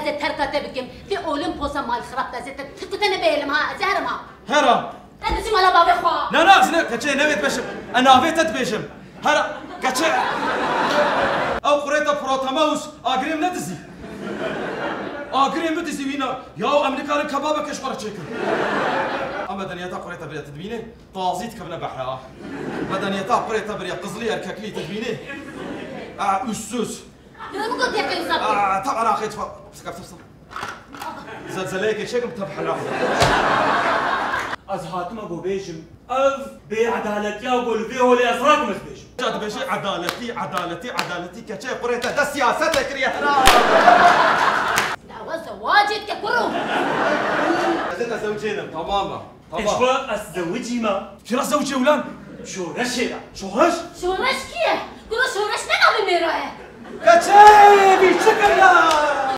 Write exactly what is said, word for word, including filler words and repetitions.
Ez ê terka te bikim. Vê Olimposa malxirab te, ez ê te tirku te nebêlim ha, ez ê herim ha. Hera. Ez diçim mala bavê xwe. Na, na, ez ne, keçê newê dibêjim. Ez navê te dibêjim. Hera, keçê. Ew qurêta Protomeus, agirê min nedizî. Agirê min dizî wîna. Ya, em nikarin kebabeke ji xwe re çêkin. Em medeniyeta qurêta biriya, tu dibînî? Tazî dikevine behre ha. Medeniyeta qurêta biriya, qizilî erkeklî, tu dibînî? A, üssüz. Yürü bu kadar yakın uzak. Aa, tam ana xêt fa. Sıkar sırsın. Zelzeleyê geçerim tabi hela. Ez hatime ku bêjim, ev bêedaletiya ku li vê holê ez rakim ez bêjim. Ca dibêje edaletî, edaletî, edaletî, keçê qurê te de siyaset kiriye hela. Dawa zewacê dike kuro. Ez ê te zewcênim, tamam mı? Tamam. Eşwa ez zewicî me. Kira zewcê ulan? Şoreşê de. Şoreş? Şoreş kî ye? Kuro şoreş ne navê mêra ye? Keçê bî çi kiriya?